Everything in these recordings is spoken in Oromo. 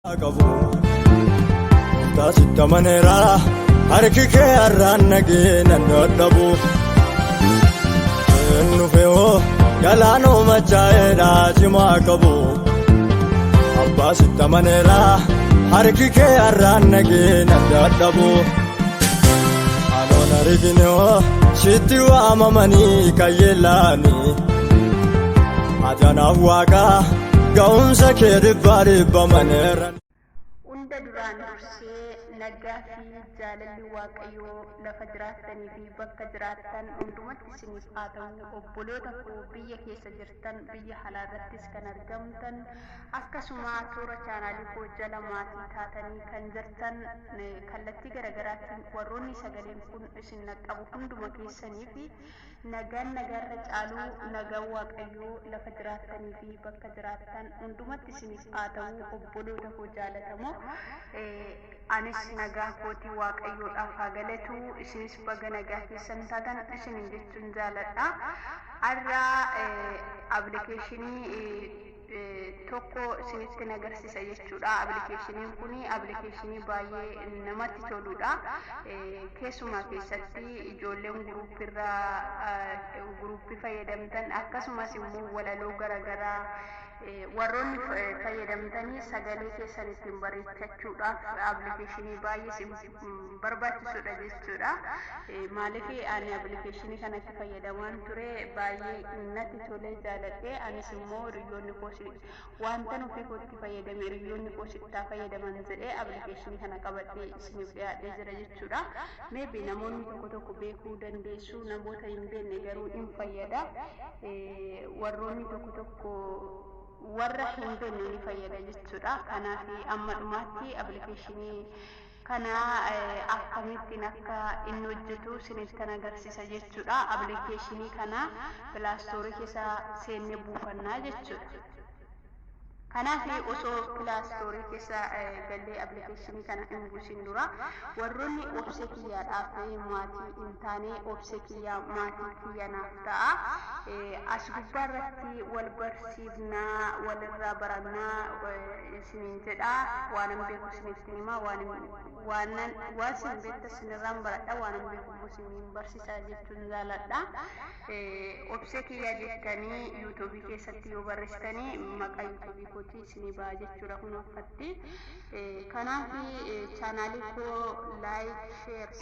Qabu taasitta maneera harki kee har'aan nagee nan dadhabu. Nufeewoo galaanoo machaa'eedha cimaa qabu. Abbaa sitta maneera harki kee har'aan nagee nan dadhabu. Anoon arginoo sitti waamamanii kayyeelaanii. Ajanaaf waaqaa ga'umsa kee dhibbaa dhibba maneera. Hunda duraan dursee nagaa fi jaalalli Waaqayyoo lafa jiraattanii fi bakka jiraattan hundumatti isiniif haa ta'u. Obboloota koo biyya keessa jirtan, biyya alaarrattis kan argamtan, akkasuma toora chaanaalii koo jala maatii taatanii kan jirtan, kallattii garaagaraatiin warroonni sagaleen kun isin naqqabu hunduma keessanii fi nagaan nagaarra caalu, nagaan Waaqayyoo lafa jiraattanii fi bakka jiraattan hundumatti isiniif haa ta'u. Obboloota koo jaalatamoo, anis nagaa kootii Waaqayyoodhaaf haa galatu, isinis baga nagaa keessan taatan isinin jechuun jaaladha. Har'a appilikeeshinii tokko isinitti agarsiisa jechuudha. Appilikeeshiniin kun appilikeeshinii baay'ee namatti toludha. Keessumaa keessatti ijoolleen guruuppiirraa guruuppii fayyadamtan, akkasumas immoo walaloo garaagaraa warroonni fayyadamtanii sagalee keessan ittiin bareechachuudhaaf appilikeeshinii baay'ee isin barbaachisudha jechuudha. Maaliif ani appilikeeshinii kanatti fayyadamaan ture, baay'ee natti tolee jaaladhe. Anis immoo hiriyoonni koos wanta ofii kootti fayyadame hiriyoonni koos itti fayyadaman jedhee appilikeeshinii kana qabadhee isiniif dhiyaadhee jira jechuudha. Maybe namoonni tokko tokko beekuu dandeessu, namoota hin beekne garuu hin fayyada. Warroonni tokko tokko warra hin beekne ni fayyada jechuudha. Kanaaf amma dhumaatti appilikeeshinii kana akkamittiin akka inni hojjetu isinittan agarsiisa jechuudha. Appilikeeshinii kana Play Store keessa seennee buufannaa jechuudha. Kanaaf osoo Play Store keessa gallee appilikeeshinii kana hin buusin dura, warroonni obsee kiyyaadhaaf maatii hin taane, obsee kiyyaa maatii kiyya naaf ta'a. As gubbaa irratti wal barsiifnaa, walirraa barannaa isiniin jedha. Waanan beeku isinitti hima, waan isin beektan isinirraan baradha, waanan beeku immoo isiniin barsiisa jechuun jaaladha. Obsee kiyyaa jettanii yuutuubii keessatti yoo barreessitanii maqaa yuutuubii kootii isinii ba'a jechuudha kun akkatti. Kanaaf chaanaalii koo like, share,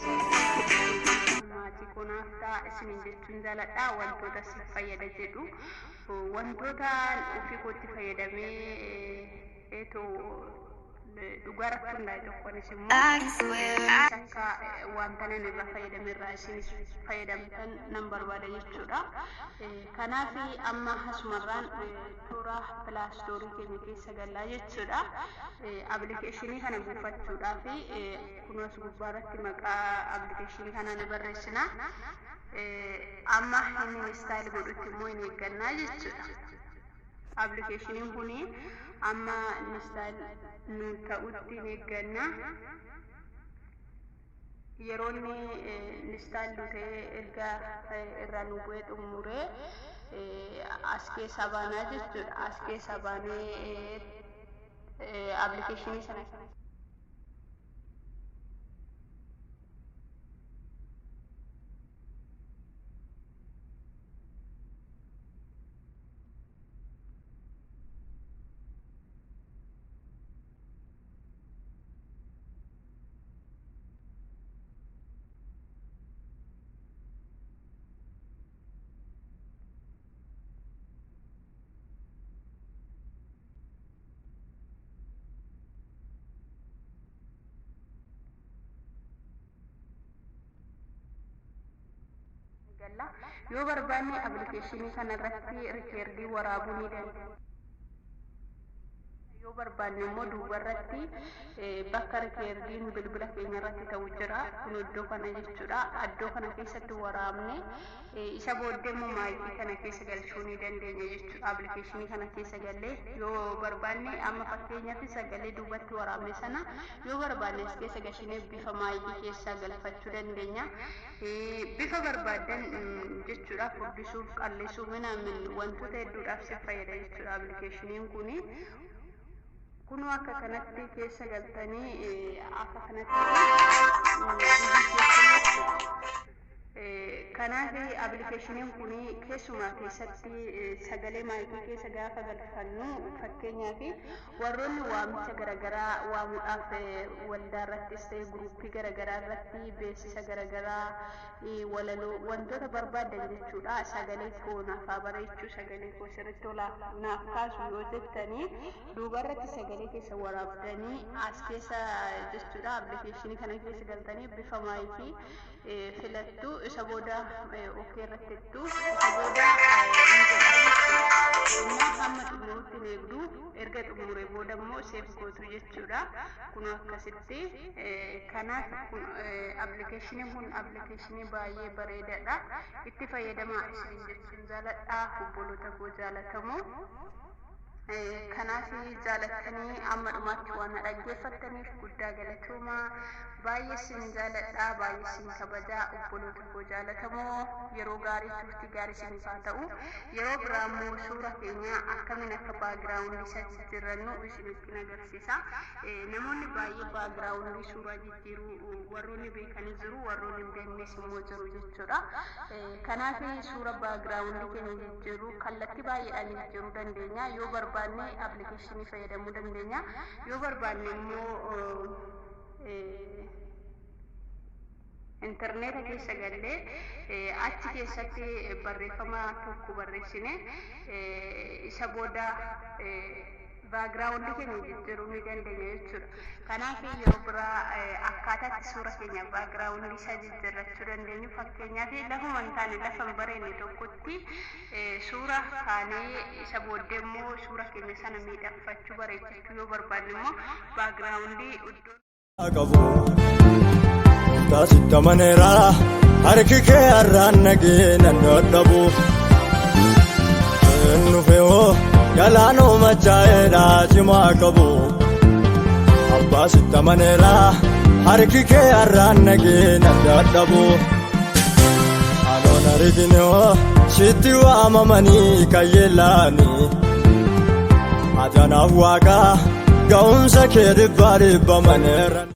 maatii koo naaf ta'a isiniin jechuun jaaladha. Wantoota si fayyada jedhu, wantoota ofii kootti fayyadamee dhugaa irratti hundaa'e tokkonis immoo akka wanta nan irraa fayyadame irraa isinis fayyadamtan nan barbaada jechuudha. Kanaaf amma asumarraan toora Play Store keenya keessa gallaa jechuudha. Appilikeeshinii kana buufachuudhaaf kunuun gubbaa irratti maqaa appilikeeshinii kanaa ni barreessina. Amma inni install godhutti immoo hin eeggannaa jechuudha. Appilikeeshiniin kun amma install nu ta'utti hin eegganna. Yeroo inni install nu ta'ee erga irraa nu bu'ee xumuree as keessaa baanaa jechuudha. As keessaa baanee appilikeeshinii sana galla. Yoo barbaanne appilikeeshinii kana irratti record waraabuu ni dandeenya. Yoo barbaanne immoo duubarratti bakka recordiin bilbila keenya irratti ta'u jira. Kun iddoo kana jechuudha. Iddoo kana keessatti waraabne isa booddee immoo maayikii kana keessa galchuu ni dandeenya jechuudha. Appilikeeshinii kana keessa gallee yoo barbaanne, amma fakkeenyaaf sagalee duubatti waraabne sana yoo barbaanne as keessa gashinee bifa maayikii keessaa galfachuu dandeenya. Bifa barbaaddan jechuudha. Furdisuuf, qal'isuuf, minaamin wantoota hedduudhaaf si fayyada jechuudha appilikeeshiniin kuni. Kunoo akka kanatti keessa galtanii akka kanatti. Kanaaf appilikeeshiniin kun keessumaa keessatti sagalee maayikii keessa gaafa galfannu, fakkeenyaaf warroonni waamicha garaagaraa waamuudhaaf waldaa irrattis ta'e guruppii garaagaraa irratti beeksisa garaagaraa, walaloo, wantoota barbaadan jechuudha. Sagalee koo naaf haa bareechuu, sagalee koo sirriitti naaf kaasu yoo jettanii, duubarratti sagalee keessa waraabdanii as keessa jechuudha, appilikeeshinii kana keessa galtanii bifa maayikii filattu. Isa booda okay irratti jettu. Isa booda inni hamma xumurutti hin eegdu. Erga xumuree booda immoo save gootu jechuudha. Kun akkasitti. Kanaaf kun appilikeeshiniin kun appilikeeshinii baay'ee bareedaadha. Itti fayyadamaa isin jechuun jaaladha, obboloota koo jaalatamoo. Kanaaf jaalattanii amma dhumaatti waan na dhaggeeffattaniif guddaa galatoomaa. Baay'ee isin jaaladha, baay'ee isin kabajaa, obboloota koo jaalatamoo. Yeroo gaarii, turtii gaarii isiniif haa ta'u. Yeroo biraa immoo suura keenya akkamiin akka background isa jijjiirrannu isinitti agarsiisa. Namoonni baay'ee background suuraa jijjiiruu warroonni beekanii jiru, warroonni hin beeknes immoo jiru jechuudha. Kanaaf suura background keenya jijjiiruu kallattii baay'eedhaan jijjiiruu dandeenya. Yoo barbaanne appilikeeshinii fayyadamuu dandeenya, yoo barbaanne immoo intarneeta keessa gallee achi keessatti barreeffama tokko barreessine isa booda background keenya jijjiiruu ni dandeenya jechuudha. Kanaaf yeroo biraa akkaataatti suura keenya background isaa jijjiirrachuu dandeenyu, fakkeenyaaf lafuma hin taane, lafa hin bareenne tokkotti suura kaanee, isa booddee immoo suura keenya sana miidhagfachuu, bareechachuu yoo barbaanne immoo background iddoo qabu. Taasitta maneera harki kee har'aan nagee nan dadhabu. Nufeewoo galaanoo machaa'eedha cimaa qabu. Abbaa sitta maneera harki kee har'aan nagee nan dadhabu. Anoon arginoo sitti waamamanii kayyeelaanii. Ajanaaf waaqaa ga'umsa kee dhibbaa dhibba maneera.